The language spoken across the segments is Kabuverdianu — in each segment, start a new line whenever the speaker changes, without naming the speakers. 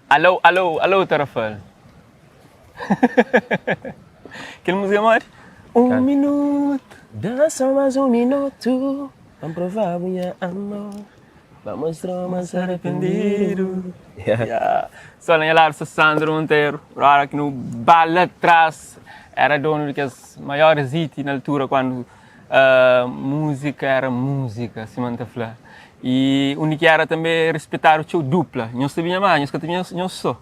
Alô, alô, alô Tarrafal. Kel múzika é modi? Um minuto.
Dá só mais um minuto Pa N prova-bu nha amor Pa mostra-u ma N sta rapendidu
Yeah. Só na nha ladu sta Sandro Monteiro, ora ki nu ba la tras, era donu di kes maiores hit na altura kuandu uh, múzika era múzika, sima N ta fla. I undi ki era tanbe rispitadu txeu dupla. Nhos ta binha ma, nhos ka ta binha nhos so.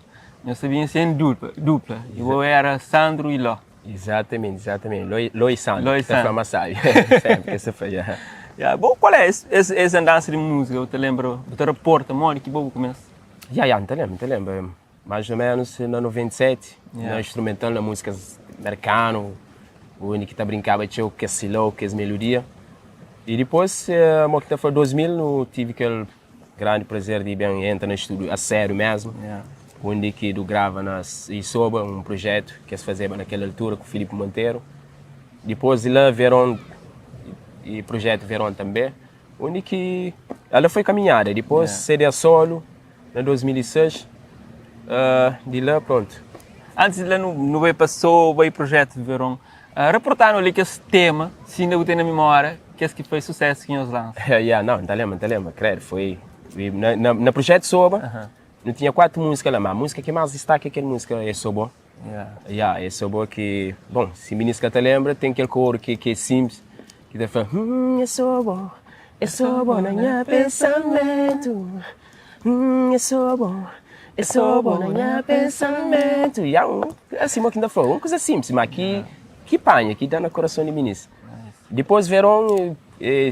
Nhos ta binha sen dupla, dupla. I bo era Sandro i Ló.
Exatamente, exatamente. Ló, Ló i Sandro.
Ló i
Ta fla
Sandro.
ma sabi. Sempre que se fla, yeah.
Ya, bo qual é es, es, es andansa di múzika? Bu ta lembra, bu ta raporta modi ki bo bu kumesa?
Ya, ya, N ta lembra, N ta lembra. Mais ou menos na 97,
Yeah.
na instrumental, na músikas merkanu, undi ki ta brinkaba txeu ku kes silau, kes melodia. I dipôs, eh, mo ki ta fla 2000, nu tive kel grandi prazer di ben entra na estúdiu a sério mesmu,
Yeah.
undi ki du grava na Isoba, un projetu ki es fazeba na kel altura ku Filipe Monteiro. Dipôs di la, Veron, i projetu Veron tanbê, undi ki ela foi kaminhada. Dipôs
Yeah.
CD a solo na 2006, uh, di la pronto.
Antis di la nu, nu bai pa Soba i projetu Veron. Uh, raporta-nu ali kes tema, si inda bu ten na mimória, kes ki foi susesu ki nhos lansa.
Yeah, não, N ta lembra, N ta lembra, credo, foi na, na, na projeto Soba, uh -huh. nu tinha 4 música lá, mas a música que mais destaca é aquela música É Só Bo.
Yeah.
Yeah, É Só Bo que, bom, se minis ka ta lembra, tem aquele coro que, que é simples, que ta fala, hum, é só bo, é só bo na nha pensamento, hum, é só bo, é só bo na nha pensamento. Yeah, um, assim, mo que ta fala, uma coisa simples, mas que, que panha, que dá na coração de minis. Depois Veron, é,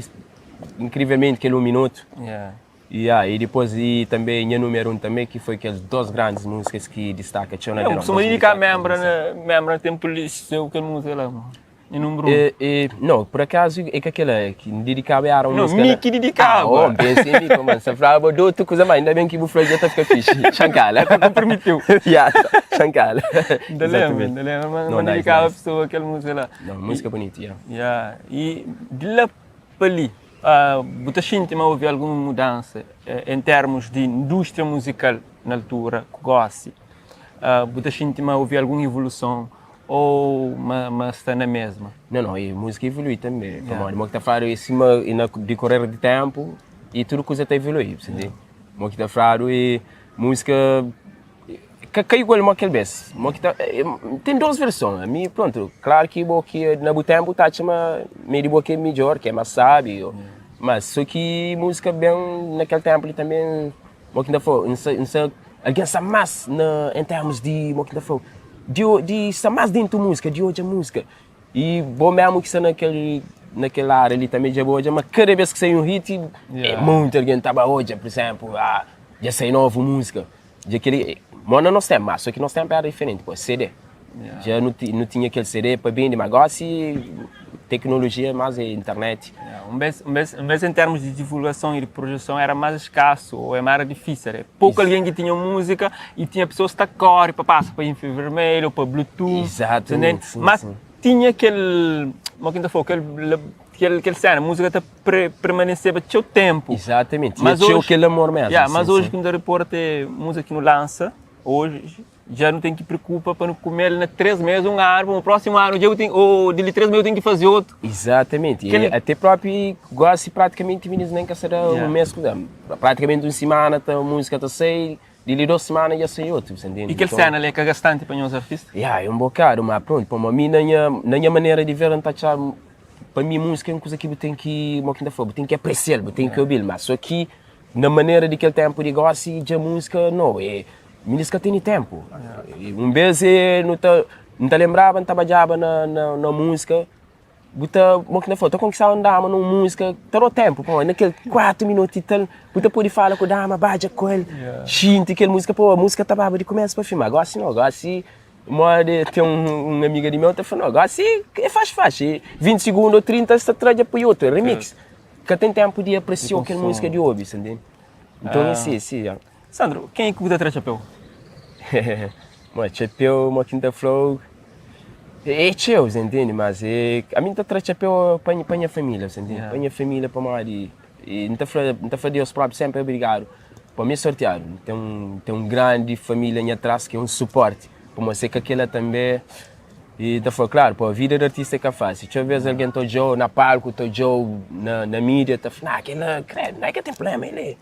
incrivelmente, aquele um minuto.
Yeah.
Yeah, e depois e também Nha Número 1 também, que foi aquelas duas grandes músicas que destaca txeu na
Não,
Verão,
costuma dedicar
2004,
membra
2005.
na membra na tempo liceu kel música lá, mano. Nha número 1.
É, é, não, por acaso é que aquela que me dedicava era uma
Não,
música.
mi
lá.
que dedicava.
Ah, oh, pensei em mim, pô, mano. Você falava de outra coisa, mas ainda bem que o Floyd já tá fica fixe. Chancala.
Permitiu.
yeah, chancala.
Ainda lembro,
Exatamente.
ainda lembro, mas
Não,
mas
nice,
dedicava a
nice.
pessoa aquela música lá.
Não, música bonita, yeah.
Yeah. E de lá pa li, ah, bu ta xinti ma houve alguma mudança eh, em termos de indústria musical na altura ku gosi? Ah, bu ta xinti ma houve alguma evolução ou ma, ma sta na mesma?
Não, não, e música evolui também.
Yeah.
Pamodi, mo ki ta fladu, e sima e na decorrer de tempo, e tudo coisa ta evolui, você entende? Mo ki ta fladu, e música ka, ka igual mo kel bes. Mo ki ta, e, tem duas versões. A mi, pronto, claro que bo que na bu tempo ta atxa ma meio de bo que é melhor, que é mais sábio. Mas só que música bem naquele tempo ali também, mo ki ta fala, nsa, nsa, alguém sa mais na, em termos de, mo ki ta fala, de, de sta mais dentro música, de odja música. E bo mesmo que sta naquele, naquela área ali também já bo odja, mas cada vez que sai um hit, é
Yeah.
muito alguém tava odja, por exemplo, ah, já sai nova música. Já aquele, mo na nos tempo, mas só que nos tempo era diferente, pô, CD.
Yeah.
Já não, não tinha aquele CD para vender, mas agora se tecnologia, mais é internet.
Yeah, um vez, um vez, um vez em termos de divulgação e de projeção era mais escasso ou é mais difícil. Era pouco
Isso.
alguém que tinha música e tinha pessoas que tá corre para passar para infravermelho, para Bluetooth.
Exatamente,
entende?
sim,
Mas
sim.
tinha aquele, como é que falou, aquele, aquele, aquele cena, a música tá pre, permanecer seu tempo.
Exatamente.
Mas
Mas tinha
hoje-
aquele amor mesmo.
Yeah, mas
sim,
hoje
sim.
que me reporta é música que não lança, hoje já não tem que preocupa para não comer na três meses um álbum, o próximo ano eu tenho, ou de três meses eu tenho que fazer outro.
Exatamente. E
Aquele-
até próprio gosto praticamente meninos nem que será
Yeah.
um mês, praticamente uma semana tá, a música tá sair, de ali duas semanas já sai outro, você entende?
E aquele
Então,
cena ali é que é gastante para os artistas.
Yeah, é um bocado, mas pronto, pô, a mim, na minha, na minha maneira de ver, não tá para mim música é uma coisa que eu tenho que, como que ainda falou, eu tenho que apreciar, eu tenho que ouvir, mas só que na maneira de aquele tempo de gosto de música, não, é, música tem tempo. E Um vez é, não tá, não tá lembrava, não trabalhava na, na, na música, Buta, mo que não foi, tô conquistando um dama numa música, tá no tempo, pô, naquele 4 minutos e tal, buta pode falar com o dama, baja com ele, xinte aquela música, pô, a música tá baba de começo para fim, mas agora assim não, agora assim, mora tem um, um amiga de meu, tá falando, agora assim, é faz, faz, e 20 segundos ou 30, está atrás para outro, é remix, que tem tempo de apreciar aquela
consumo.
música de ouvir, você entende? Então, ah. sim, sim, yeah.
Sandro, quem é que buta traz chapéu?
Mano, chapéu, uma quinta flow. É txeu, você entende? Mas é, a mim tá traz chapéu para para minha família, você entende?
Yeah.
Para minha família, para mãe. E não tá fala, não tá fala Deus próprio sempre obrigado. Pa mi é sortiadu, N ten un ten un grandi família nha tras ki é un suporti, pamodi se ka kila tanbe i ta fla klaru pa vida di artista é ka fásil, txeu bes algen ta odja-u na palku, ta odja-u na na mídia ta fla, nah kila kredu nah ka ten prubléma el é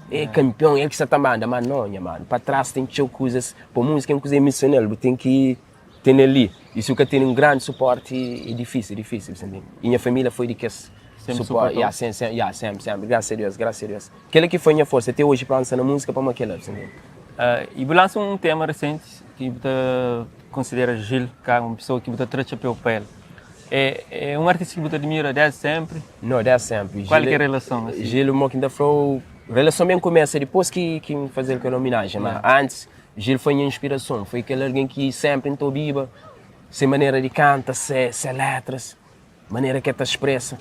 é kanpion el ki sta ta manda, ma no nha manu pa tras ten txeu kuzas, pa múzika é un kuza emosional bu ten ki tene-l li i si bu ka tene un grandi suporti é difísil, difísil bu sta ntende, i nha família foi di kes
Senpri suportou?
Ya, ya, senpri, senpri, grasas a Deus, grasas a Deus. Kela ki foi nha forsa te oji pa lansa na múzika pamodi kela, bu sta ntende.
I bu lansa un tema resenti ki bu ta konsidera Gil ka un pesoa ki bu ta tra txapéu pa el. É é un artista ki bu ta admira desdi senpri?
No, desdi senpri.
Kual ki é relason asi?
Gil, mo ki N ta fla-u, relason ben kumesa dipôs ki ki N faze-l kel ominajen, ma antis Gil foi nha inspirason, foi kel algen ki senpri N ta obiba se manera di kanta, se se letras. Manera ki el ta spresa.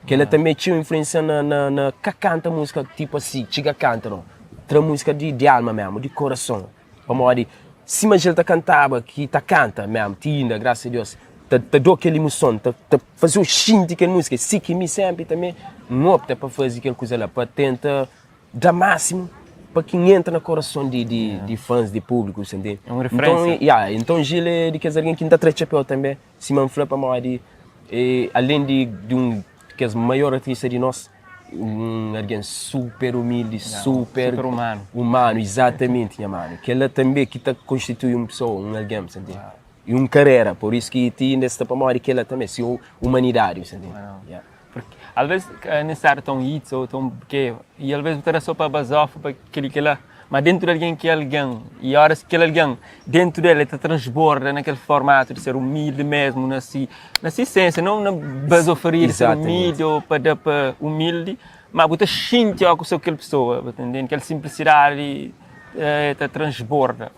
Kela tanbe txeu influensia na na na ka kanta musika tipo asi, txiga kanta no. Tra musika di di alma mesmu, di korason. Pamodi sima dja el ta kantaba, ki ta kanta mesmu ti inda, grasa a Deus, ta ta dau kel imuson, ta ta fazeu xinti kel musika. Si ki mi senpri tanbe N opta pa fazi kel kuza la, pa tenta da masimu pa ki N entra na korason di di di fans, di publiku, sa ntende?
É un referensia.
Nton, ya, nton Gil é di kes algen ki N ta tra txapéu tanbe. Sima N fla pamodi e alen di di un kes maior artista di nos, un algen super umildi, super
Super umanu.
Umanu, izatamenti nha manu. Kela tanbe ki ta konstitui un pesoa, un algen, bu sa ntende? I un karera, pur isu ki ti inda es sta pamodi kela tanbe, si umanidadi, bu sa ntende? Ya.
Porque alvês ka é nisisáriu tão hits ou tão ke e alvês bu ta da só pa bazofa pa kel-li kel-la ma dentu di algen ki é algen e óras ki kel algen dentu del el ta transborda na kel formatu di ser umildi mesmu na si na si esensia não na bazofaria di ser umildi ou pa da pa umildi ma bu ta xinti ó ku so kel pesoa bu ta ntende kel sinplisidadi ta transborda.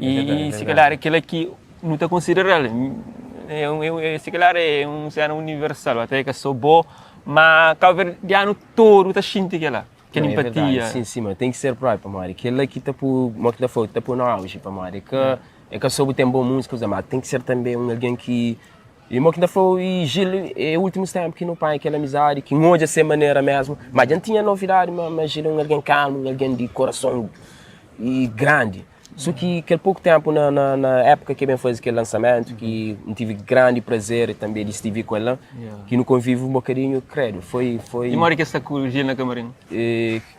E se calhar aquele aqui não ta consideral é um, é, se calhar é um cena universal até que sou bom mas cabo-verdiano todo ta xinti aquela aquela
Não, é verdade.
empatia
Sim, sim, mas tem que ser próprio, pamodi kel-la ki ta pô, mo ki ta fla, ta pô no auge, pamodi é ka, é ka só bu ten bon músika, mas tem que ser também um alguém ki, e mo ki ta fla, e Gil é últimos tempo ki nu panha kel amizadi, ki N odja se manera mesmo, mas dja N tinha novidadi ma, ma Gil é um alguém calmo, um alguém di coração e grandi. So ki kel poku tempu na na na époka ki ben faze kel lançamento ki N tive grandi prazer tanbe di stive ku el la, ki nu konvive un bokadinhu, kredu, foi foi.
I modi ki es sta ku Gil na kamarin?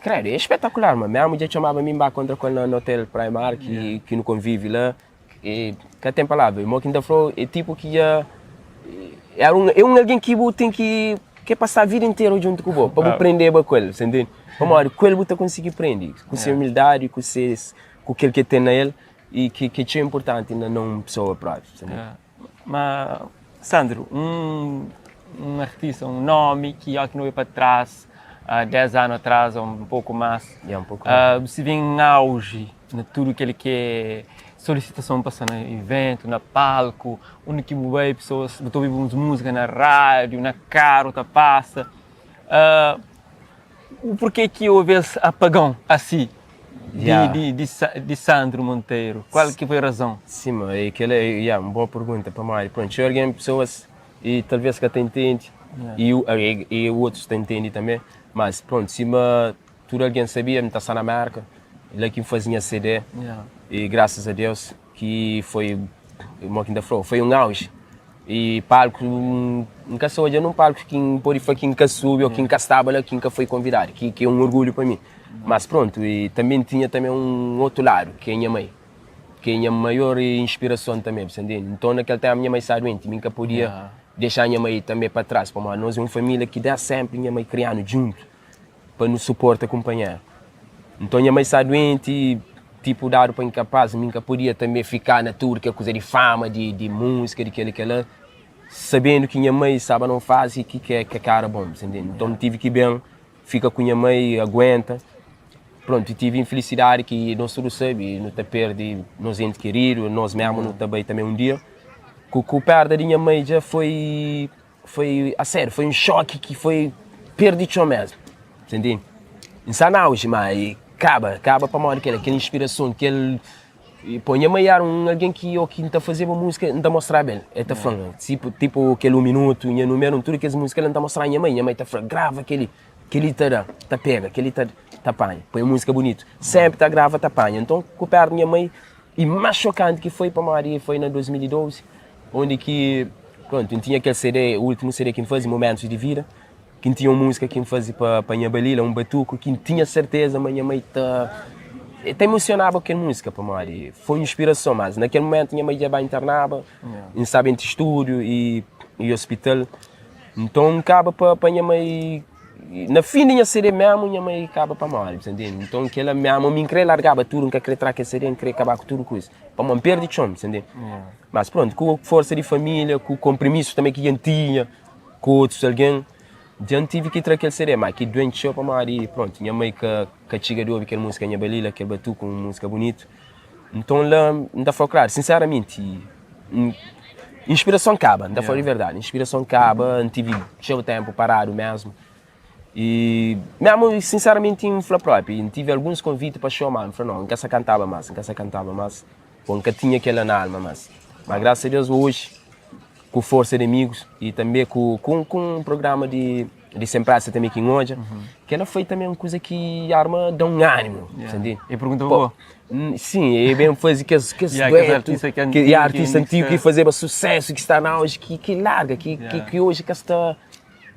Kredu, é espetakular, ma mesmu dja txomaba mi N ba kontra ku el na hotel Praia Mar ki ki nu konvive la, e ka ten palavra, mo ki N ta fla-u é tipu ki dja era un é un algen ki bu ten ki ke pasa vida interu djuntu ku bo pa bu prendeba ku el, sa ntende? Pamodi ku el bu ta konsigi prende, ku se umildadi, ku se ku kel ki el ten na el i ki ki é txeu inportanti na na un pesoa própi.
Ma Sandro, un un artista, un nomi ki óki nu bai pa tras, 10 anu atras ou un poku más,
Ya, un poku más.
bu si ben auji na tudu kel ki é solisitason pa sta na iventu, na palku, undi ki bu bai pesoas, bu ta obi bus múzika na rádiu, na karu ta pasa. O porquê ki houve esse apagão assim de,
Yeah.
de, de, de Sandro Monteiro? Qual que foi a razão?
Sim, ma é kel é, yeah, un boa pergunta pamodi pronto, txeu algen pesoas e talvez ka ta intende
Yeah.
e, o- e, e otus ta intende tanbe, mas pronto, sima tudu algen sabia, N ta sta na Merka, la ki N faze nha CD
Yeah.
e grasas a Deus ki foi, mo ki N ta fla-u, foi un auge. E palku, N ka sa odja nun palku ki N pode fla ki N ka subi ô ki N ka staba la, ki N ka foi konvidadu, ki ki é un orgulhu pa mi. Mas prontu, e tanbe N tinha tanbe un otu ladu, ki é nha mai, ki é nha maior inspirason tanbe, bu sta ntende? Nton na kel ténpu nha mai staba duenti, mi N ka podia dexa nha mai tanbe pa tras, pamodi nos é un família ki dés sénpri nha mai kria-nu djuntu. pa nu suporta kunpanheru. Nton nha mai sta duenti, tipu dadu pa inkapaz, mi nka podia tanbe fika na tudu kel kuza di fama, di di múzika, di kel-li kel-la, sabendu ki nha mai staba na un fazi ki ke ke ka era bon, bu sta ntende? Nton N tive ki ben fika ku nha mai, aguenta. Prontu, i tive infilisidadi ki nos tudu sabe, nu ta perde nos enti keridu, nos mesmu nu ta bai tanbe un dia. Ku ku perda di nha mai dja foi Foi, a sério, foi um choque ki foi perdi txon mesmo, você entende? N sta na auge, ma e kaba, kaba pamodi kel, kel inspirason, kel, e pô, nha mãe era un algen ki o ki N ta fazeba múzika, N ta mostraba el, el ta fla-m, tipo, tipo kel un minutu, nha númeru, tudu kes múzika la N ta mostraba nha mãe, nha mãe ta fla, grava kel-li, kel-li ta da, ta pega, kel-li ta. ta panha. Põe músika bunitu, senpri ta grava, ta panha. Nton, ku pérdi nha mai, i más xokanti ki foi pamodi foi na 2012, undi ki, prontu, N tinha kel CD, últimu CD ki N faze, Momentus di Vida, ki N tinha un múzika ki N faze pa pa nha Balila, un batuku, ki N tinha serteza ma nha mai ta ta emosionaba ku kel múzika, pamodi foi un inspirason. Mas na kel momentu nha mai dja ba internaba, N staba entri stúdiu i i ospital, nton N kaba pa pa nha mai, na fin di nha CD mésmu nha mai kaba pa móre, bu ta ntende? Nton kel-la mésmu mi N krê largaba tudu, N ka krê tra kel CD, N krê kaba ku tudu kuza, pamodi N perde txon, bu ta ntende? Mas prontu, ku forsa di família, ku konprimisu tanbe ki dja N tinha ku otus algen, dja N tive ki tra kel CD. Má ki duenti txeu pamodi, prontu, nha mai ka ka txiga di obi kel múzika Nha Balila, kel batuku, un múzika bunitu. Nton la N ta fla-u klaru, sinseramenti, N inspirason kaba, N ta fla-u di verdadi, inspirason kaba, N tive txeu ténpu paradu mésmu. E mésmu, sinseramenti, N fla própi, N tive alguns konviti pa xou, má N fla, nau, N ka sa kantaba más, N ka sa kantaba más. Bo N ka tinha kel-la na alma más. Má grasa a Deus oji, ku forsa di amigus i tanbê ku ku ku un prugrama di di Sem Pressa tanbê ki N odja, kel-la foi tanbê un kuza ki arma da un ánimu, sa ntende?
E pergunta pa bo?
Sin, e ben faze kes kes duetu, ki artista antigu ki fazeba susésu, ki sta na auge, ki ki larga, ki ki oji ka sta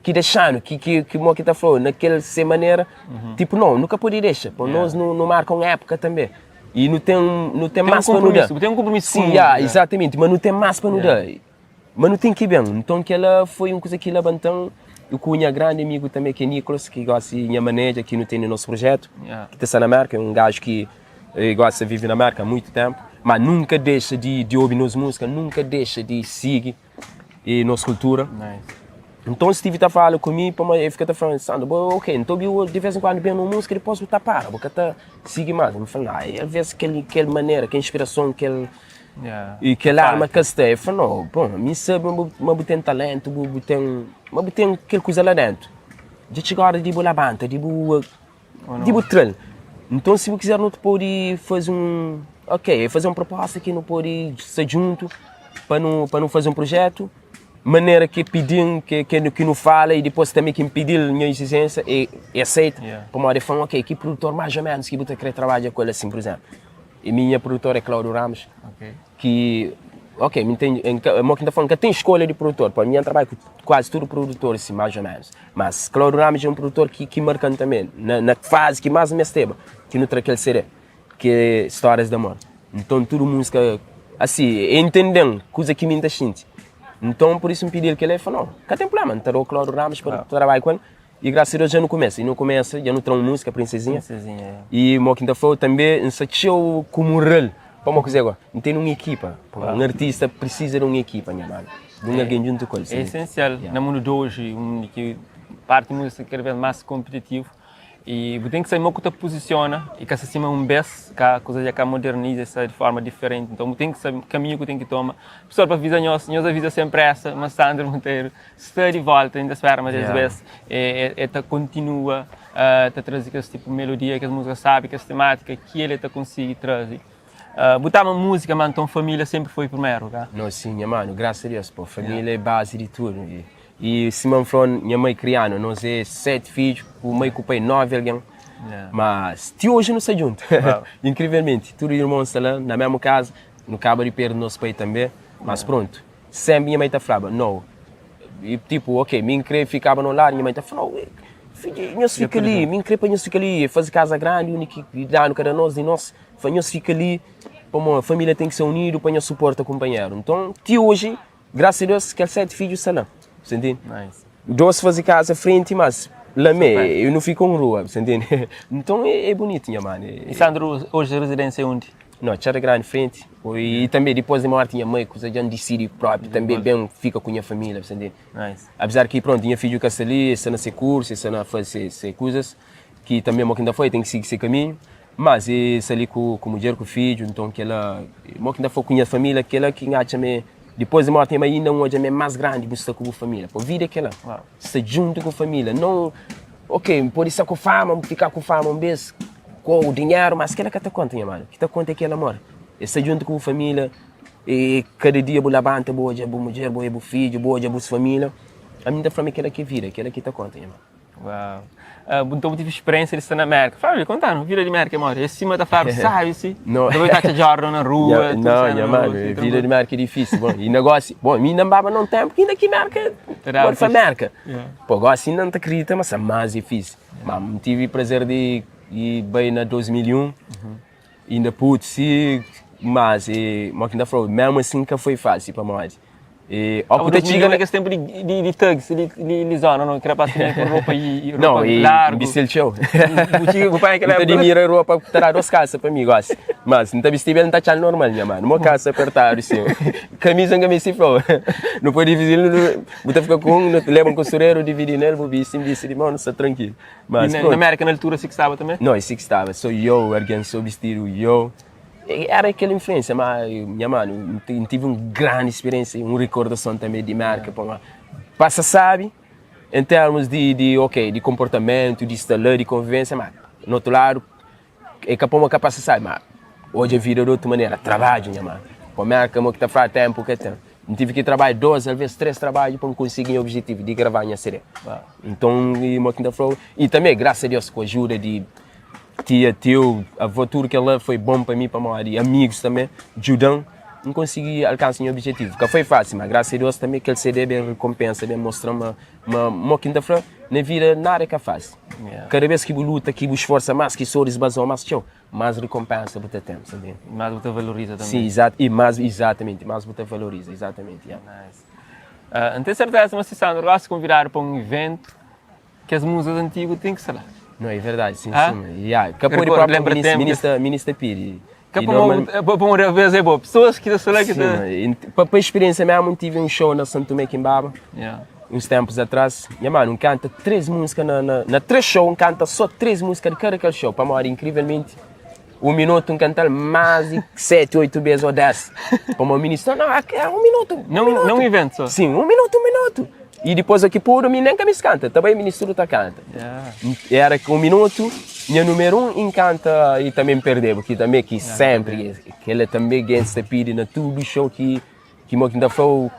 ki dexa-nu, ki ki ki mo ki ta fla-u, na kel se manera, tipu no, nu ka pode dexa, pa nos nu marka un épuka tanbê. E nu ten, nu ten más pa nu da.
Bu ten un konpromisu
ku ya, exatamente, ma nu ten más pa nu da. Ma nu ten ki ben. Nton kel-la foi un kuza ki labanta-m i ku nha grandi amigu tanbe ki é Nicolas, ki gosi nha maneja, ki nu tene nos projetu, ki ta sta na Merka, é un gaju ki gosi ta vive na Merka há muitu tenpu, ma nunka dexa di di obi nos múzika, nunka dexa di sigi. e nos kultura. Nton Steve ta fala ku mi pamodi el fika ta fla Sandro bo ok N ta obi-u di vez en kuandu ben un múzika dipôs bu ta para bu ka ta sigi más. N fla nah e alvês kel kel manera kel inspirason kel i kel alma ka sta. El fla no bon mi sabe ma bu ma bu ten talentu bu bu ten ma bu ten kel kuza la dentu dja txiga ora di bu labanta di bu Di bu tra-l. Nton, si bu kizer, nu ta pode faze un. Ok, faze un proposta ki nu pode sta djuntu pa nu, pa nu faze un projetu. Manera ki pidi-m, ki, ki, ki nu fala i dipôs tanbê ki N pidi-l nha izijénsia, e, e aseita.
Yeah.
Pamodi el fla-m, ok, ki produtor más ô ménus ki bu ta krê trabadja ku el asin, pur izénplu. I mi nha produtor é Cláudio Ramos.
Ok.
Ki, ok, mi ten, N ka, mo ki N ta fla, N ka ten skolha di produtor, pamodi mi N trabadja ku kuazi tudu produtor asin, más ô ménus. Mas Claudio Ramos é un produtor ki ki marka-m tanbe na na fazi ki mas N mesteba, ki nu tra kel CD, ki é Histórias de Amor. Nton tudu múzika, asi, e ntende-m kuza ki mi N ta xinti. Nton pur isu N pidi-l kel-la, el fla, no, ka ten prubléma, N ta da-u Claudio Ramos pa trabadja ku el. I grasas a Deus dja nu kumesa. I nu kumesa, dja nu tra un múzika, Prinsezinha. I mo ki N ta fla-u tanbe, N sta txeu ku mural. Pamodi kuzê gó? N ten un ekipa. Un artista prisiza di un ekipa, nha manu. Di un algen djuntu ku el.
É esensial na mundu di oji, undi ki parti di múzika sta kada bês más konpititivu i bu ten ki sabe mo ku ta puzisiona i ka sta sima un bês, ka kuza dja ka moderniza, sta di forma diferenti. Nton bu ten ki sabe kaminhu ku ten ki toma. Pessoal pa aviza nhos, nhos aviza sen presa ma Sandro Monteiro sta di volta, N ta spera ma des bês e ta kontinua ta traze kes tipu melodia, kes múzika sabi, kes temátika ki el ta konsigi traze. Bu ta ama múzika, má nton família sénpri foi primeru, ka?
No, sin, nha manu, grasa a Deus, pô, família é bazi di tudu. I sima N fla-u, nha mai kria-nu, nos é seti fidju, ku mai ku pai, novi algen. Má ti oji nu sta djuntu, inkrivelmenti, tudu irmons sta la na mésmu kaza. Nu kaba di perde nos pai tanbê, mas prontu. Sénpri nha mai ta flaba, No. I tipu, ok, mi N krê fikaba na un ladu, nha mai ta fla, No, fidju, nhos fika li, mi N krê pa nhos fika li, faze kaza grandi undi ki danu ka da nos di nos, fla nhos fika li, pamodi família ten ki ser unidu pa nhos suporta kunpanheru. Nton, ti oji, grasa a Deus, kel 7 fidju sta la, bu ta ntende? Dos faze kaza frenti, mas la mê, nu fika un rua, bu ta ntende? Nton, é bunitu, nha manu.
I Sandro, oji rezidénsia é undi?
No, txada grandi frenti. I tanbe dipos di morti nha mai, kuza dja N disidi propi tanbe ben fika ku nha familia, bu sta ntende? Apizar ki prontu nha fidju ka sta li, el sta na se kursu, el sta na faze se kuzas, ki tanbe mo ki N ta fla, el ten ki sigi se kaminhu, mas el sta li ku mudjer, ku fidju, nton kela, mo ki N ta fla ku nha familia, kela ki N atxa ma dipos di morti nha mai inda N odja ma é mas grandi bu sta ku bu familia, po vida é kela, sta djuntu ku familia, nau, ok, N pode sta ku fama, N fika ku fama un bes, Ku dinheru, mas kila ka ta konta nha manu, ki ta konta é kel amor. É sta djuntu ku bu familia, e kada dia bu labanta bu odja bu mudjer, bu odja bu fidju, bu odja bus familia. Ami N ta fla ma kila ki é vida, kila ki ta konta nha manu.
Uau. Uh, nton bu tive speriensia di sta na Merka. Fábio, konta-nu, vida di Merka é modi? É sima ta fladu, sabi si?
No.
Depois ta atxa Jordan na rua,
Nha,
tudu
não,
cena
nha
na
mano,
rua, assim,
vida
tranquilo.
di Merka é difícil. Bom, e negócio, bom, mi ainda baba num tempo que ainda que Merka,
Ta daba
pode fa
fixe.
Merka.
Yeah.
Pô, gosi ainda não ta acredita, mas é mais difícil. Mas me tive prazer de ir bem na 2001, ainda puto, se, mas, e, mas que ainda falou, mesmo assim que foi fácil para nós. E, ó,
Ah,
puta
2001
txiga
é kes tempu di, di, di thugs, di, di, di zona, não? Que rapaz tinha com roupa e, e roupa
Não, e
largo.
bisti txeu.
Bu txiga, bu panha aquela
N ta
época lá?
dimira roupa ku ta da dos kalsa pa mi gosi. Mas N ta bisti bel N ta atxal normal nha mano. Mo kalsa apertadu sin. Kamisa N ka misti flau. Nu pode dividi-l nu bu ta fika ku un, nu ta leba un kostureru dividi nel bu bisti, N bisti di mau nu sta trankilu.
E
Mas
na, na
prontu.
Merka na altura si ki staba tanbe?
No, e si ki staba. So yo, argen so bistidu yo. Era kel influênsia, ma nha manu, N tive un grandi speriênsia, un rikordason tanbe di Merka pamodi pasa sabi en termus di di ok di konportamentu, di sta la, di konvivênsia, ma na otu ladu é ka pamodi ka pasa sabi, ma odja vida di otu manera, trabadju nha manu, pa Merka mo ki ta fla ténpu ka ten, N tive ki trabadja dos alvês três trabadju pa N konsigi nha objetivu di grava nha CD. Nton, mo ki N ta fla-u, i tanbe grasa a Deus ku ajuda di Tia, tiu, avó, tudu kel-la foi bon pa mi pamodi amigus tanbe djuda-m N konsigi alkansa nha obijetivu. Ka foi fásil, ma grasa a Deus tanbe kel CD ben rikonpensa, ben mostra-m ma ma mo ki N ta fla, na vida nada é ka fásil. Kada bês ki bu luta, ki bu sforsa más, ki soris bazau más txeu, más rikonpensa bu ta ten, sabe?
Más bu ta valoriza tanbe.
Sim, izat, i más, izatamenti, más bu ta valoriza, izatamenti, ya.
Nice. N ten serteza ma si Sandro gosi konvidadu pa un iventu, Kes músicas antigu ten ki sta la.
Não, é verdade, sim,
Ah?
sim. Yeah. Ka pode
Recorda,
próprio
lembra
ministro,
tempo que-
ministro, ministro pidi.
Ka
E
pa
normal-
pa uma vez é boa. Pessoas que ta lá que
Sim,
ta.
e pa, pa experiência mesmo, tive um show na Santo Tomé Quimbaba,
Yeah.
uns tempos atrás. Nha mano, um canta três músicas na, na, na três show, um canta só três músicas de cada aquele show. Pa mora, incrivelmente, um minuto um canta mais de sete, oito vezes ou dez. Pa uma ministra, não, é um minuto. Um
Não,
minuto.
não evento só.
Sim, um minuto, um minuto. E depois aqui puro, mi nem ka mis canta, também ministro ta canta.
Yeah.
Era que um minuto, minha número um encanta e também perdeu, porque também que sempre, que ele também gangsta pede na tudo show que que mo que ainda foi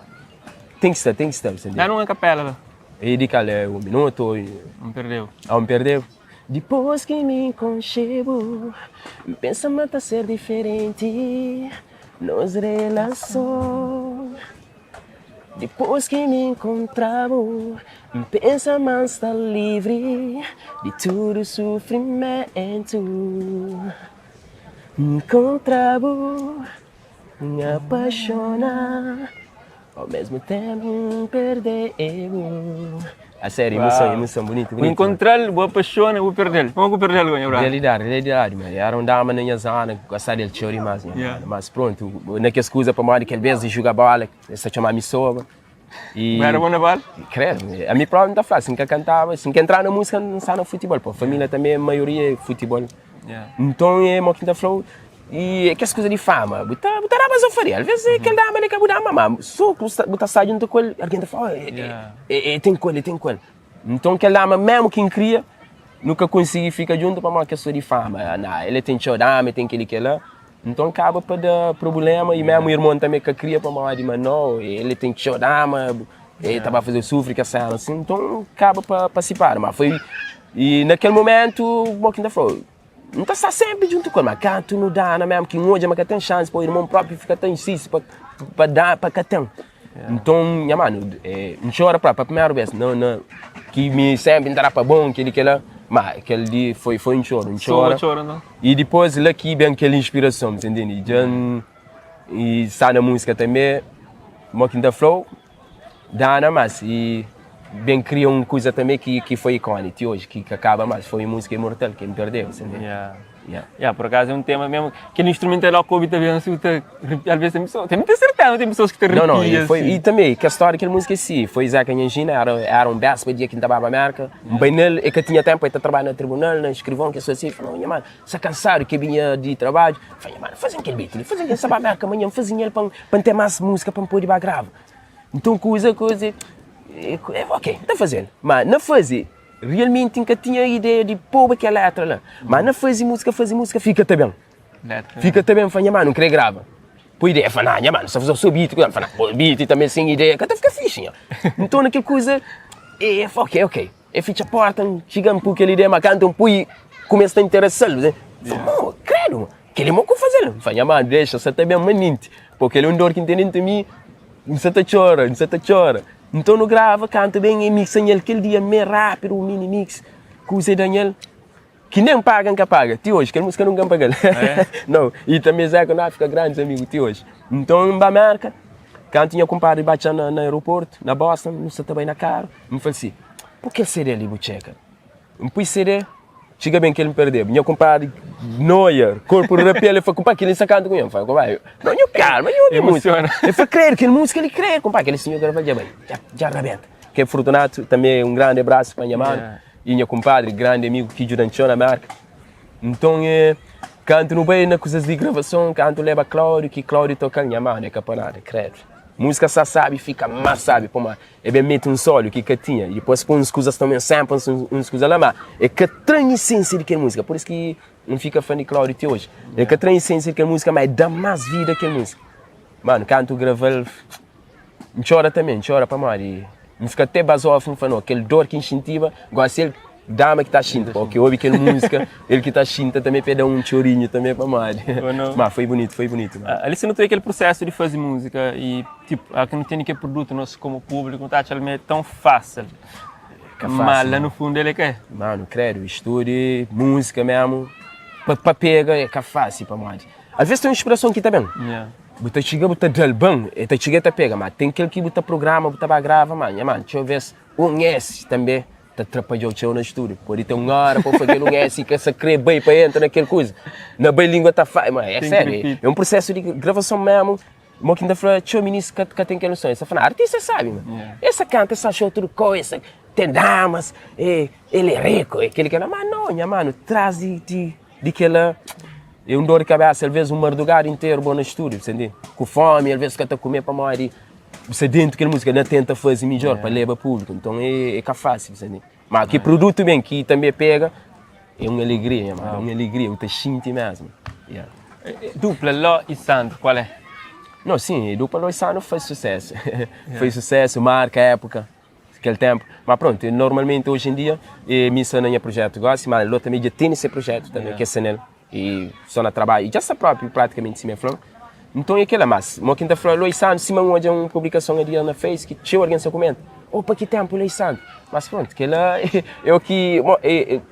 tem que estar, tem que estar, você
Dá numa capela lá.
E de cal é um minuto,
Não perdeu.
a um perdeu. Depois que me concebo, pensa mata ser diferente, nos relação. Dipôs ki mi nkontra-bu, N pensa ma N sta livri di tudu sufrimentu. N nkontra-bu, N apaixona, ao mesmu ténpu N perde-bu. A sério, emoção, emoção, bonito,
Bu
bonito.
encontra-l, bu apaixona, bu perde-l. Como ku perde-l go, nha brother?
Realidade, realidade, mano. Era um dama na minha zona, gostava dele txeu demais, nha
Yeah.
mano. Mas pronto, naquelas coisas para modo que ele vez de jogar bola, ele só chamava-me soba. E
Bu era bom na bola?
Credo, a mim próprio não tá fácil, assim que eu cantava, assim que entrar na música, não está no futebol, pô. A família também, a maioria é futebol.
Yeah.
Então é mo que tá flow e aquelas coisas de fama, bu ta bu ta daba zofaria, às vezes é aquele dama ali que bu dama, mas só que bu ta sai junto com ele, alguém ta fala, oh, é,
Yeah.
é, é, tem com ele, tem com ele. Então aquele dama mesmo que cria, nunca consegui ficar junto para uma questão de fama. Ah, não, ele tem txeu dama, tem aquele que lá. Então acaba para dar problema e mesmo o irmão também que cria para uma de mano, ele tem txeu dama, ele estava a fazer sufre que a cena assim, então acaba para para separar, mas foi e naquele momento, o que ainda falou, não tá estar sempre junto com ele, mas canto não dá, não mesmo que um hoje mas que tem chance para o irmão próprio fica tão insiste para para dar para que tem. Então, minha mano, é, não chora para a primeira vez, não, não, que me sempre entrava para bom, aquele que lá, mas aquele dia foi foi um choro, um
Só
choro.
chora, não?
E depois lá que vem aquela inspiração, entende? E, já, e está na música também, Mocking the Flow, dá na mais. E bem cria uma coisa também que, que foi icônica hoje, que, que acaba mais, foi música imortal, que me perdeu, entende?
Yeah.
Yeah.
Yeah, por acaso é um tema mesmo. Aquele instrumento é logo que também, assim, te, às vezes tem pessoas, tem muita certeza, tem pessoas que te
Não, não,
arrepiam,
e, foi,
assim.
e também, que a história daquela música em si, foi Zeca Nhangina, era, era um best dia que estava na América, um bem nele, é que tinha tempo, ele trabalhar no tribunal, na escrivão, que eu sou assim, falou, minha mano, se cansado que vinha de trabalho, falei, mano, fazem aquele beat, fazem aquele sabe América amanhã, fazem ele para para ter mais música, para poder ir grave. Então, coisa, coisa, é, é, ok, está fazendo. Mas na fazer, realmente nunca tinha ideia de pôr aquela letra lá. Mas na fazer música, fazer música, fica também.
Letra.
Fica também, fala, mano, não querer grava. Pô, ideia, fala, não, mano, só fazer o seu beat, fala, pô, beat também sem ideia, que até fica fixe, nha. Então, naquela coisa, é, ok, ok. E fitxa porta, N txiga N pui kel ideia, ma kantu N pui kumesa ta interesa-l, N fla, mo, kredu, kel-li mo ku faze-l. N fla, nha manu, dexa, sa ta ben manenti, po kel-li é un dor ki N ten dentu mi, N sa ta txora, N sa ta txora. Nton nu grava, kantu ben e mixa nel kel dia mê rápidu, un mini mix, kuza e da nel. Ki nen paga N ka paga ti oji, kel múzika nunka N paga-l. Nau, i tanbe Zé ku Ná fika grandis amigu ti oji. Nton N ba Mérka, kantu nha kunpadri ba txa-m na aeroportu, na Boston, nu sa ta bai na karu, N fla-l si, Pô kel CD li bu txeka. N pui CD, txiga ben kel N perdeba. Nha kunpadri noia, korpu rapia-l, el fla, Kunpadri, kel-li N sta kanta ku nha. N fla, Kunpadri, nau, nhu kalma, nhu obi múzika. El fla, Kredu, kel múzika li, kredu, kunpadri, kel-li si nhu grava-l dja bai, dja rabenta. Kel Fortunato, tanbe un grandi abrasu pa nha manu. E nha kunpadri, grandi amigu ki djuda-m txeu na Mérka. Nton, e, kantu nu bai na kuzas di gravason, kantu leba Cláudio, ki Cláudio toka-l, nha manu, é ka pa nada, kredu. Múzika sa sábi, fika más sábi, pamodi e ben mete un sóliu ki ka tinha, i dipôs poi uns kuzas tanbe, samples, uns kuza la, má e ka tra-m isensia di kel múzika. Pur isu ki N fika fã di Cláudio ti oji. E ka tra-m isensia di kel múzika, má e da más vida kel múzika. Manu, kantu grava-l, N txora tanbe, N txora pamodi N fika te bazofu, N fla, no, kel dor ki N xintiba, gosi el dama ki ta xinti, pa ki obi kel múzika, el ki ta xinta tanbe pa el da un txorinhu tanbe pamodi. Ma foi bunitu, foi bunitu.
Ali si nu ta kel prusesu di faze múzika i tipo, a ki nu tene kel produtu nos komu públiku nu ta atxa-l ma é tãu fásil.
Ka
Ma
fásil,
la no fundu el é ka é.
Manu, kredu, studu múzika mesmu pa pega é ka fásil pamodi alvês ten un inspirason ki ta ben. Bu ta txiga bu ta da-l ban, el ta txiga el ta pega, ma ten kel ki bu ta programa bu ta ba grava, ma nha manu, txeu bes un S tanbe ta trapadja-u txeu na studiu, pode ten un ora pa bu faze-l un S i ka sa kre bai pa entra na kel kuza, na bai lingua ta fadja, ma é sériu, é un prusesu di gravason memu, mo ki N ta fla txeu minis ka ka ten kel noson, es ta fla, artista sabi ma, es ta kanta es ta atxa otu kau, es ta ten damas, el é riku, é kel-li kel-la, ma nau nha manu, tras di. Di kela é un dor di kabesa, alvês un mardugada interu bo na stúdiu, bu ta ntende? Ku fómi, alvês ka ta kume pamodi bu sta dentu kel múzika na tenta faze midjór pa leba públiku. Nton é ka fásil, bu ta ntende? Má ki produtu ben ki tanbê pega é un alegria, nha mano, é un alegria, bu ta xinti mésmu. Yeah.
Dupla Ló e Sandro, qual é?
Não, sim, dupla Ló e Sandro faz sucesso. Faz sucesso, marca época. Kel ténpu. Má prontu, normalmenti oji en dia mi sta na nha projetu gósi, má Ló tanbê dja tene se projetu tanbê ki é sta nel i sta na trabadju i dja sta própi pratikamenti sima el fla-m. Nton é kel-la. Mas mo ki N ta fla Ló i Sandru sima N odja un publikason a dia na Face ki txeu algen sta kumenta, Oh pa ki ténpu Ló i Sandru? Mas prontu, kel-la é o ki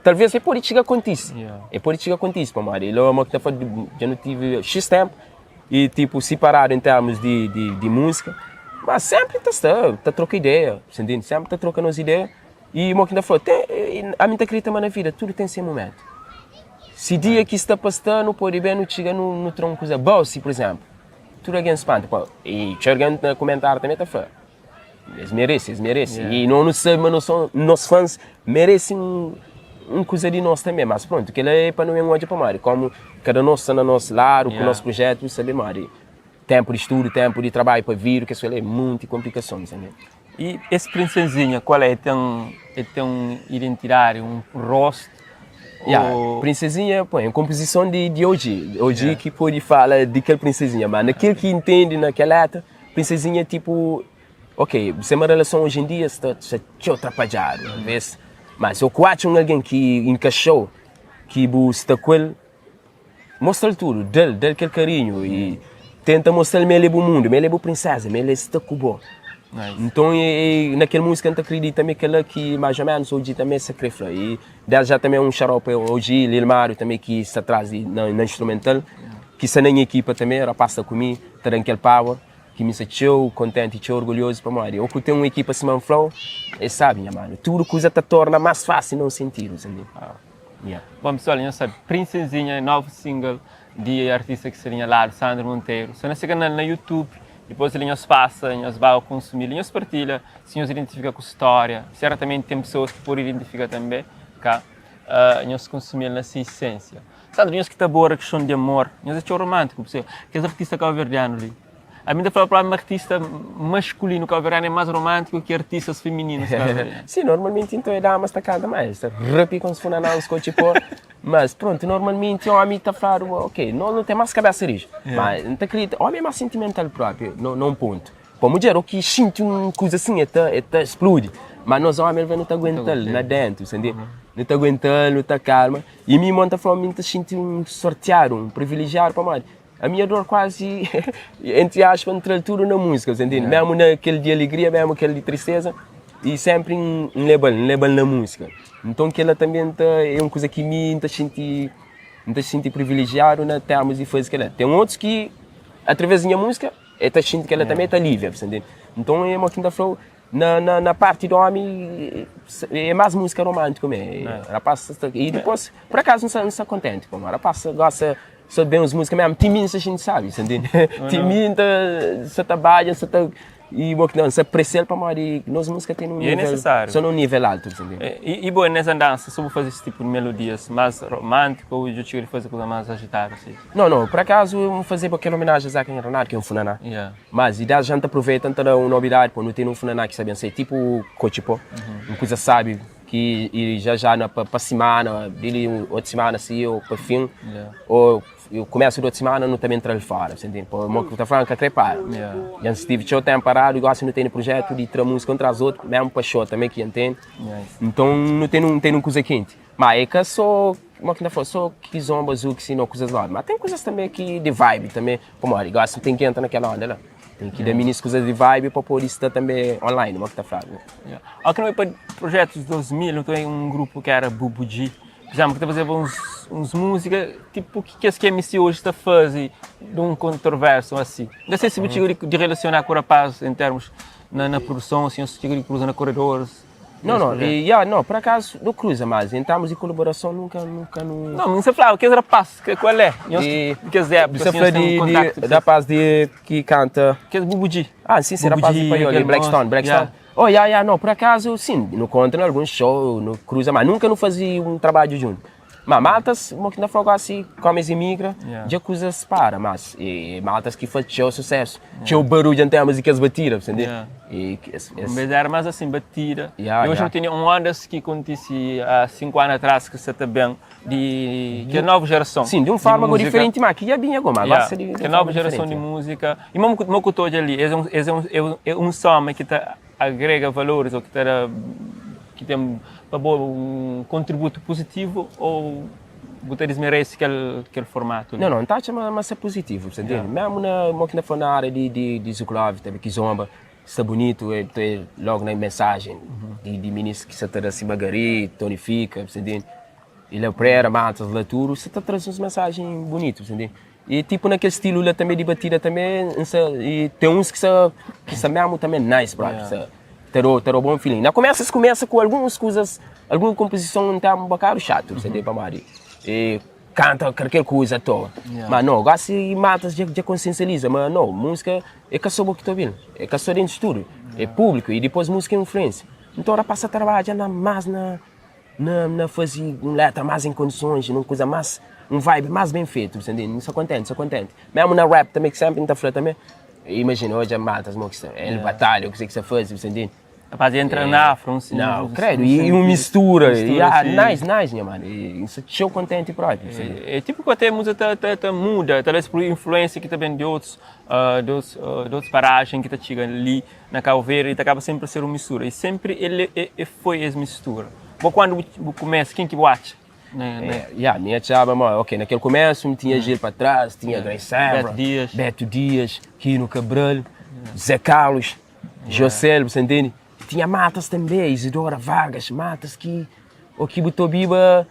talvês el pode txiga kontise, el pode txiga kontise pamodi Ló mo ki ta fla dja nu tive xis ténpu. E tipo siparadu em termos di di di música, mas sempre ta sta ta troca ideia, sa ntende? Sempre ta troca nos ideia e mo ki N ta fla, ten ami ta kridita ma na vida tudu ten se mumentu. Si dia ki sta pa sta nu pode ben nu txiga nu nu tra un kuza bom, si por exemplo, tudu algen spanta, pô, e txeu algen na kumentáriu tanbe ta fla, Es merese, es merese. Yeah. E nós não sabemos, mas nós são, nós fãs merecem um, um coisa de nós também. Mas pronto, que é para não é um ódio para Mari. Como cada nós está no nosso lado, yeah. com o nosso projeto, sabe, Mari. Tempo de estudo, tempo de trabalho para vir, que isso é muita complicações, né?
E esse princesinha, qual é? Tem, tem uma identidade, um rosto?
Yeah, ou... Princesinha, pô, é composição de, de hoje. Hoje yeah. que pode falar de aquele princesinha, mas naquele que entende naquela letra, Princesinha tipo, ok, bu ten uma relason oji en dia sta sta txeu trapadjadu, alvês, mas o ku atxa un algen ki enkaxau, ki bu sta ku el, mostra-l tudu, da-l, da-l kel karinhu i tenta mostra-l ma el é bu mundu, ma el é bu prinseza, ma el sta ku bo. Nton, na kel múzika N ta kridita ma é kel-la ki más o ménus oji tanbê sa krê fla. I désdi já tanbê un xarope oji, Lil Mário tanbê ki sta tras di na instrumental, ki sta na nha ekipa tanbê, rapaz sta ku mi. Ta da-m kel power ki mi sta txeu kontenti i txeu orgulhozu pamodi o ku ten un ekipa sima N fla-u, es sabe nha manu, tudu kuza ta torna más fásil na un sentidu, entende?
Yeah. Bom pessoal, nhos sabe, Princesinha é novu single di artista ki sta di nha ladu, Sandro Monteiro. Sta na se kanal na YouTube, dipôs li nhos pasa, nhos ba konsumi-l, nhos partilha si nhos identifika ku stória. Sertamenti ten pesoas ki pode identifika tanbe, ka? Nhos konsumi-l na se isensia. Sandro, nhos ki ta abora kiston di amor, nhos é txeu romántiku, pessoal. Kes artista kauverdianu li. Ami ta fla própi ma artista maskulinu kauverdianu é más romántiku ki artistas femininus kauverdianu.
Sim, normalmenti então é damas ta kanta mais, ta rapi com funaná, uns kotxi pó. Mas pronto, normalmenti omi ta fladu, ok, nós nu ten más kabesa rija. Mas N ta kridita, omi é más sentimental própi, na un pontu. Pa mudjer, o ki xinti un kuza asin, e ta, e ta spludi. Mas nos omi alvês nu ta aguenta-l na dentu, sa ntende? Nu ta aguenta-l, nu ta kalma. I mi, mo N ta fla-u, mi N ta xinti un sortiadu, un privilejiadu pamodi ami dor kuazi, entri aspas, N tra-l tudu na múzika, sa ntende? Mésmu na kel di alegria, mésmu kel di tristeza, i sénpri N leba-l, N leba-l na múzika. Nton kel-la tanbê N ta, é un kuza ki mi N ta xinti, N ta xinti privilejiadu na termus di faze kel-la. Ten otus ki através di nha múzika, el ta xinti kel-la tanbê, el ta alivia, sa ntende? Nton é mo ki N ta fla-u, Na, na, na parti di omi é más múzika romántiku mé. Rapaz sta, e dipôs, por acaso N sta, N sta kontenti pamodi rapaz gosta sta ben uns múzika mesmu, ti mi N sta xinti sabi, sa ntende? Ti mi N ta sa ta badja, N sa ta e bo ki N sa apresia-l pamodi nos múzika ten un
E é
nível,
nesesáriu.
sta nun nível altu, sa ntende?
E, e bo nes andansa, so bu faze esse tipo de melodias más romántiku ou dja txiga di faze kuza más ajitadu asi?
Não, não, por acaso N fazeba kel omenaji a Zeca Ronaldo, ki é un funaná.
Yeah.
Mas i das janta aproveita nta da un nobidadi po nu tene un funaná ki sa ben sai tipo kotxi po un kuza sabi ki i já já na pa pa simana di li otu simana si ou pa fin ou kumesu di otu simana nu ta ben tra-l fora sa ntende po mo ki bu ta fla nka kre para dja N stive txeu tempu paradu gosi nu tene prujetu di tra musika un tras otu mesmu pa xou tanbe ki ntende nton nu tene un tene un kuza kenti ma e ka so Mo ki na fla so kizomba zuki si no kuzas novi ma ten kuzas tanbe ki di vibe tanbe pamodi gosi ten ki entra na kel onda la ten ki da minis kuzas di vibe pa podi sta tanbe online mo ki ta fladu.
Ó ki nu bai pa projetus 2000 nu tem um grupo ki era Bubu G por exemplo ki ta fazeba uns uns música tipo ki kes ki MC hoje ta faze de um controverso asi não sei se bu txiga di relaciona ku rapaz em termos na na produção assim ou txiga di cruza na corredores.
Não, não, e, yeah, não, por acaso não cruza, mas em termos de colaboração nunca, nunca não.
Não, mas você falava, que rapaz, que, qual é?
E,
que época,
você
assim,
fala
tem um
de,
contacto,
de rapaz de que canta.
Que Bubuji.
Ah, sim, sim, rapaz de Paioli, Blackstone, Blackstone.
Yeah.
Oh, yeah, yeah, não, por acaso, sim, não conta em algum show, não cruza, mas nunca não fazia um trabalho junto. Mas maltas, mo ki na fla gosi, como es imigra,
Yeah.
dja kuzas para, mas e maltas ki faz txeu sucesso, txeu barulho em termos de kes batida, você entende?
Yeah.
E es, es,
Mas era mais assim, batida.
Yeah,
E hoje
yeah.
não tinha um ondas que acontece há 5 anos atrás que você está bem, de que é nova geração.
Sim, de um forma
música.
diferente, mas que já vinha agora, mas
Yeah.
gosta de, de
Que
uma
nova
forma
geração de
diferente,
música. E mesmo que eu estou ali, esse é um, esse é um, é um, é um som que tá agrega valores ou que tá que tem pa bo um contributo positivo ou bu ta desmerece kel kel formato li?
Não, não, ta atxa ma, ma ser positivo, você entende?
Yeah.
Mesmo na, mo ki na fala na área de, de, de Zuclove, também que zomba, sta bonito, é, é, logo na mensagem de, de ministro que se ta da cima Gari, Tony Fika, você entende? E Léo Pereira, Matas, Laturo, você ta trazer umas mensagens bonitas, você entende? E tipo naquele estilo lá também de batida também, e tem uns que são que são mesmo também nice, brother.
Yeah.
Terá, terá bom feeling. Na começa, se começa com algumas coisas, alguma composição não tá um bocado chato, você entende, Mari? E canta qualquer coisa à toa.
Yeah.
Mas não, gosto e matas já, já consciencializa, mas não, música é que só o que tô ouvindo, é que só dentro de estúdio, é público e depois música é influência. Então ela passa a trabalhar na, mais na, na, na fazer uma letra mais em condições, numa coisa mais, um vibe mais bem feito, você entende? Isso contente, isso contente. Mesmo na rap também, que sempre tá falando também, imagina, hoje a matas, mo que está, ele batalha, o que você faz, você entende?
Rapaz, entra na afro, um
Não,
um-
credo,
um-
e, e uma mistura,
mistura,
e, ah,
assim.
nice, nice, minha mano, e isso show contente próprio, você entende?
É, é tipo que até a música tá, tá, tá muda, talvez por influência que também de outros, ah, de outros, ah, de outros paragens que tá chegando ali na Cabo Verde e tá acaba sempre a ser uma mistura. E sempre ele é, é, foi essa mistura. Bom, quando bu começa, quem que bate? Né, né?
É, yeah, minha chava, mano, ok, naquele começo tinha Gil para trás, tinha Grace Sebra,
Beto Dias.
Beto Dias, Quino Cabral, Zé Carlos, José, você entende? Tinha Matas também, Isidora Vargas, Matas que o que botou biba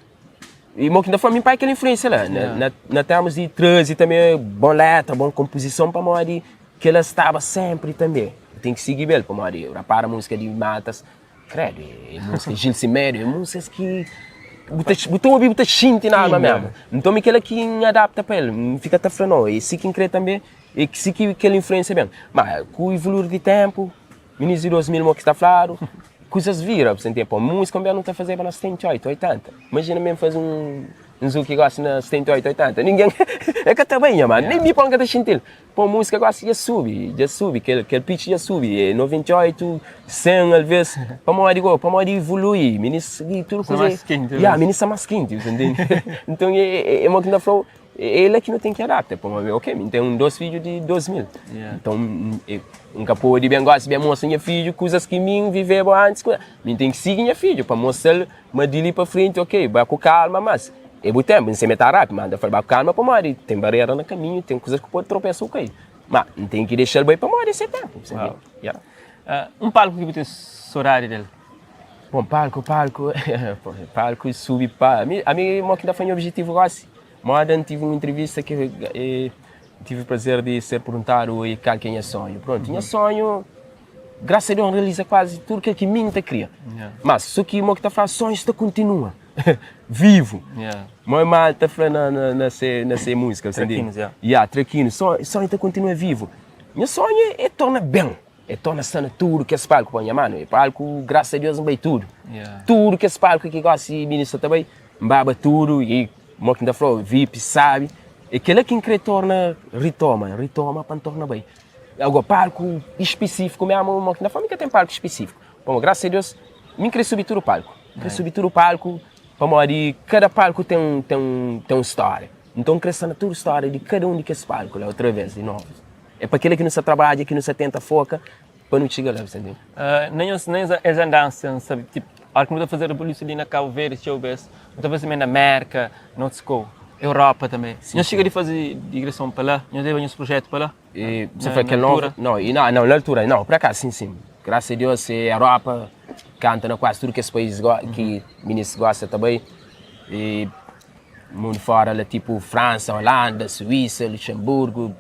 e mo que ainda foi meu pai aquela influência lá, na, na, na termos de trazer também bom letra, bom composição para mori que ela estava sempre também. Tem que seguir bem, para mori, rapar a música de Matas, credo, é música de Gil Cimério, é músicas que botou ouvir, botou xinte na alma mesmo. Então, aquela que adapta para ele, fica até falando, e se quem crê também, e que se que aquela influência mesmo. Mas com o evoluir de tempo, início de 2000, mo que está falando, coisas viram, você entende? Pô, música mesmo não está fazendo na 78, 80. Imagina mesmo fazer um, um zouk que gosta na 78, 80. Ninguém, é que tá bem, mano, nem me põe que tá sentindo. Pô, música gosta já sube, já sube, aquele, aquele pitch já sube, é 98, 100 às vezes. Para modo igual, para modo evoluir, menino, e tudo
Tá
coisa.
mais quente,
Yeah,
né?
menino está mais quente, você entende? Então é, é, é uma que ainda falou. É la ki nu ten ki adapta. Pamodi, ok, mi ten un dos fidju di 2000. Nton, N ka pode ben gosi ben mostra nha fidju kuzas ki mi N viveba antis. Mi N ten ki sigi nha fidju pa mostra-l ma di li pa frenti, ok, ba ku kalma, mas é bu tenpu. N seme ta rápidu, ma N ta fla-l ba ku kalma pamodi ten barera na kaminhu, ten kuzas ki pode tropesa ku kai. Ma N ten ki dexa-l bai pamodi é se tenpu.
Un palku ki bu ten sodadi del?
Bon, palku, palku, palku subi pa. Ami, mo ki N ta fla nha objetivu gosi? Moda N tive un intrivista ki N tive prazer di ser perguntadu e kal ki é nha sonhu. Prontu, nha sonhu, grasa a Deus, N realiza kuazi tudu kel ki mi N ta kria. Mas, so ki mo ki ta fla, sonhus ta kontinua vivu. Mo e mal ta fla na se múzika.
Trakinos, ya.
Ya, trakinos. Sonhu ta kontinua vivu. Nha sonhu é torna ben. E torna sta na tudu kes palku pa nha manu e palku grasa a Deus N bai tudu tudu kes palku ki gosi minista sta ta bai N baba tudu i mo ki N ta flau vip sabi e kila ki N kre torna ritoma ritoma pa N torna bai ago palku ispesifiku mesmu mo ki N ta fla mi ka ten palku ispesifiku pamo grasa a Deus mi N kre subi tudu palku N kre subi tudu palku pamodi kada palku ten ten ten un storia nton N kre sta na tudu storia di kada un di kes palku la otra vez di novu. É pa kila ki nu sta trabadja, ki nu sta tenta foka pa nu txiga la, bu sta ntende?
Na nhos, na es andansa, N sabe, tipo, ora ki nu ta faze rebulisu li na Kabu Verdi txeu bes, nu ta faze tanbe na Merka, na otus kou, Europa tanbe. Nhos txiga di faze digreson pa la? Nhos leba nhos prujetu pa la?
E, bu sta fla kel novu? Nau, nau, na altura, nau, por akazu, sin, sin. Grasa a Deus, se Europa, kanta na kuazi tudu kes país ki minis gosta ta bai. E Mundu fora la tipo Fransa, Holanda, Suíça, Luxemburgo,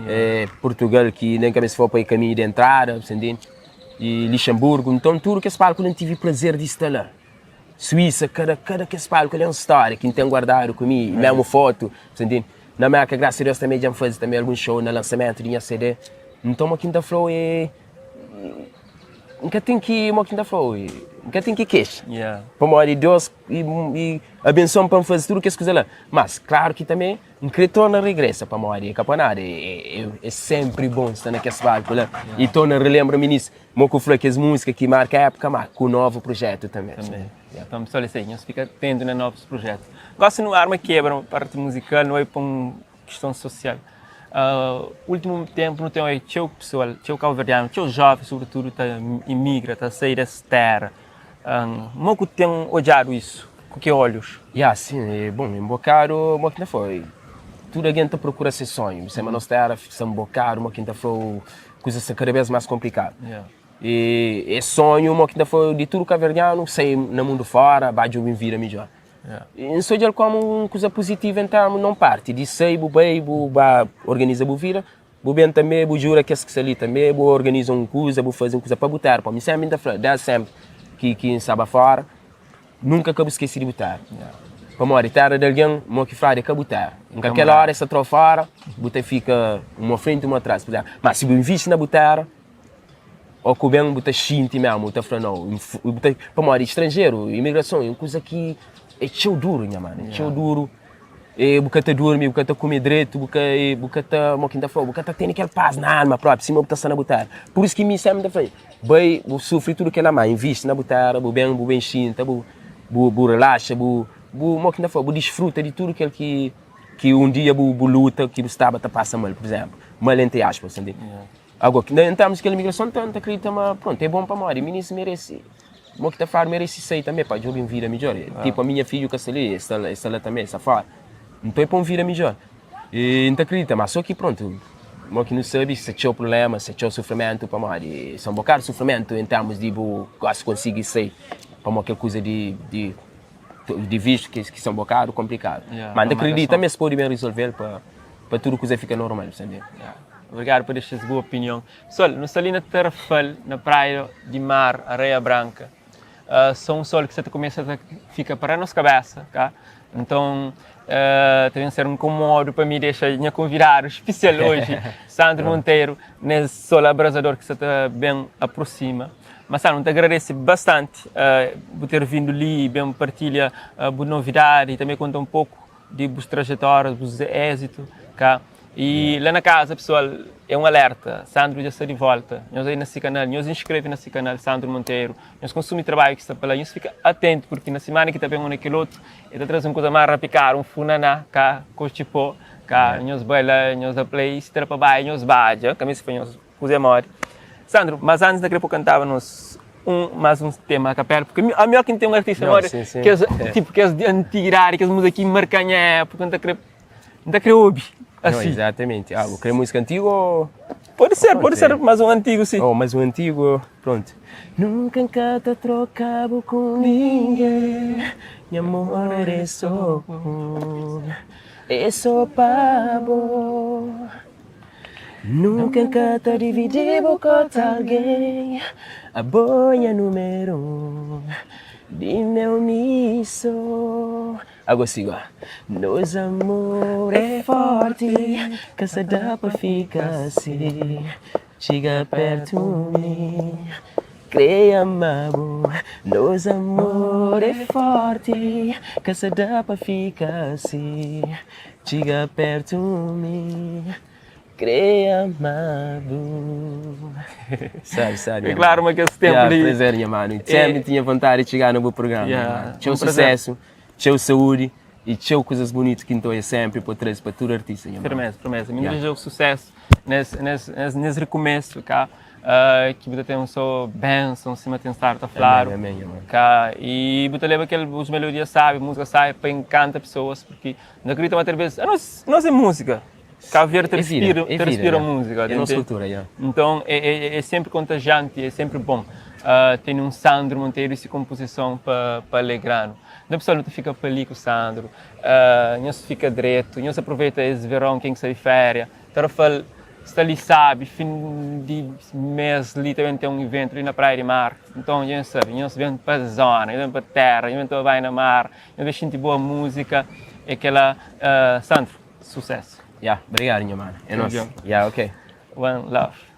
eh, Portugal ki nem ka meste for pa kaminhu di entrada, bu ntende? E Luxemburgo, nton tudu kes palku la N tive prazer di sta la. Suíça, kada kada kes palku la é un stória ki N ten guardadu ku mi, mesmu fotu, bu ntende? Na Merka, grasa a Deus, tanbe dja N faze tanbe algun show na lansamentu di nha CD. Nton, mo ki N ta fla-u é. N ka ten ki, mo ki N ta fla-u, N ka ten ki kexa. Pamodi Deus abensoa-m pa N faze tudu kes kuza la. Mas, klaru ki tanbe N kre torna regresa, pamodi é ka pa nada. É senpri bon sta na kes palku la i torna relenbra minis, mo ku fla, kes múzika ki marka épuka, ma ku novu prujetu tanbe.
Nton, pessoal, é nhos fika atentu na novus prujetu. Gosi nu arma kebra parti muzikal, nu bai pa un kiston sosial. Ultimu tenpu nu ten oiu txeu pesoal, txeu kauverdianu, txeu joven sobretudu ta imigra, ta sai des tera. Mo ku ten odjadu isu? Ku ki olhus?
Ya, sin, e bon, un bokadu, mo ki ta fla, tudu algen ta prokura se sonhu, sima nos tera sta un bokadu, mo ki ta fla, kuzas sta kada bes mas konplikadu. E es sonhu, mo ki ta fla, di tudu kauverdianu sai na mundu fora, ba djobe un vida midjor. N sta odja-l komu un kuza puzitivu en termu non parti di sai bu bai bu ba organiza bu vida, bu ben tanbe bu djuda kes ki sta li tanbe, bu organiza un kuza, bu faze un kuza pa bu tera. Pamodi mi senpri N ta fla, desdi senpri ki ki N staba fora, nunka ka bu skese di bu tera. Pamodi tera di algen, mo ki fladu, é ka bu tera. Nka kel ora es ta tra-u fora, bu ta fika un mo frenti un mo tras. Ma si bu invisti na bu tera, Ó ku ben bu ta xinti mésmu, bu ta fla nau, bu ta, pamodi stranjeru, imigrason é un kuza ki é txeu duru nha manu, é txeu duru, e bu ka ta durmi, bu ka ta kume dretu, bu ka, bu ka ta, mo ki N ta fla-u, bu ka ta tene kel pas na alma propi sima bu ta sta na bu téra. Pur isu ki mi sénpri N ta fla, bai bu sufri tudu kel-la má invisti na bu téra, bu ben, bu ben xinta, bu bu relaxa, bu bu mo ki N ta fla-u, bu disfruta di tudu kel ki ki un dia bu bu luta, ki bu staba ta pasa mal, pur izénplu, mal entri aspas, ta ntende? Ago, na termus di kel imigrason, N ta kridita ma, prontu, é bon pamodi minis merese, mo ki ta fladu, merese sai tanbe pa djobe un vida midjor. Tipu, ami nha fidju ka sta li, el sta, el sta la tanbe, el sta fora. Nton é pa un vida midjor. I N ta kridita ma, so ki prontu, mo ki nu sabe, sta txeu prubléma, sta txeu sufrimentu pamodi sta un bokadu sufrimentu en termus di bu gosi konsigi sai pamodi kel kuza di, di, di vistu ki sta un bokadu konplikadu. Ma N ta kridita ma es pode ben rizolve-l pa. Pa tudu kuza fika normal, bu sa ntende?
Obrigadu pa dexa es bu opinion. Sol, nu sta li na Tarrafal, na praia di mar, Areia Branka. Uh, so un sol ki sa ta kumesa ta fika para nos kabesa, ka? Nton, uh, ta ben ser un inkomodu pa mi dexa nha konvidadu spesial oji, Sandro Monteiro, nes sol abrazador ki sa ta ben aprosima. Mas, Sandro, N ta agradese bastanti uh, bu ter vindu li i ben partilha uh, bu novidadi i tanbe konta un poku di bus trajetórias, bus ézitu, ka? E la na kaza pesoal é un alerta, Sandro dja sta di volta, nhos ai na si kanal, nhos inskreve na si kanal Sandro Monteiro, nhos konsumi trabadju ki sta pa la, nhos fika atentu purki na simana ki ta ben o na kel otu el ta traze un kuza más rapikadu, un funaná ka koxi po, ka nhos bai la nhos da play, si ta da pa bai nhos badja, ka meste pa nhos Kuzê modi? Sandro, mas antis na kre po kantaba nos un mas un tema a kapela, porque ami oki n ten un artista modi kes tipo kes di antiguidadi, kes múzika ki marka nha époka, n ta kre n ta kre obi
asi. Exatamente. Ah, bu kre múzika antigu ou?
Pode ser, pode ser mas un antigu si.
Oh, mas un antigu, pronto. Nunka n ka ta troka-bu ku ningen, nha amor é sô bu, é sô pa bo. Nunka N ka ta dividi-bu ku otu algen Abo é nha númeru un Di meu mi so Ago sigo Nos amor é forti Ka sa da pa fika si Txiga pertu mi Kre ama-bu Nos amor é forti Ka sa da pa fika si Txiga pertu mi Kre ama-bu Sabi, sabi
É klaru ma kes tenpu li
Prazer nha manu Sempre tinha vontadi di txiga na bu programa nha manu Txeu susesu, txeu saúdi i txeu kuzas bunitu ki N ta oia sempre pa traze pa tudu artista nha manu
Firmeza, firmeza Mi N deseja-u susesu nes rikumesu ka Ki bu ta ten so benson sima ten stadu ta fladu ka I bu ta leba kel bus melodia sabi, múzika sabi pa inkanta pesoas purki N ta kridita ma talvez anos nos é múzika Cabo Verde ta respira ta respira múzika
É nos kultura ya.
Nton é senpri kontajianti é senpri bon tene un Sandro Monteiro i si konpozison pa pa alegra-nu. Nton pesoal nu ta fika pa li ku Sandro nhos fika dretu nhos aproveita es veron ken ki sta di féria Tarrafal sta li sabi fin di mes li ta ben ten un iventu li na Praia di Mar nton dja nhos sabe nhos ben pa zona nhos ben pa tera nhos ben ta bai na mar Nhos ben xinti boa múzika é kela Sandro, sucesso.
Ya, obrigado nha mano. É nos. Ya, ok.
One love.